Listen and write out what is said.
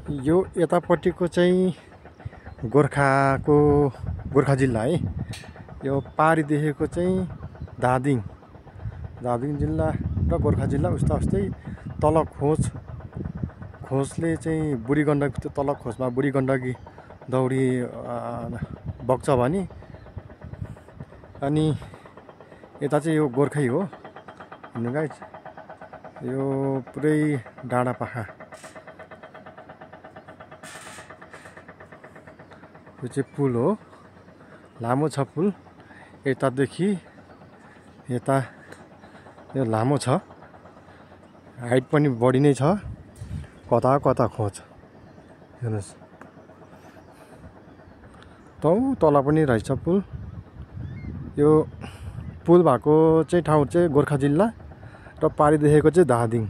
यो यतापट्टिको चाहिँ गोर्खा जिल्ला है। यो पारी देखेको चाहिँ धादिङ जिल्ला र गोर्खा जिल्ला उस्तै तल खोजले चाहिँ बुढी गण्डकी, त्यो तल खोजमा बुढी गण्डकी दौडी बग्छ भने, अनि यता चाहिँ यो गोर्खै हो हेर्नु गाइस। यो पुरै डाँडा पाखा, यो चाहिँ पुल हो, लामो छ पुल। यतादेखि यता यो लामो छ, हाइट पनि बढी नै छ। कता कता खोज हेर्नुहोस्, तल पनि रहेछ पुल। यो पुल भएको चाहिँ ठाउँ चाहिँ गोर्खा जिल्ला र पारी देखेको चाहिँ धादिङ।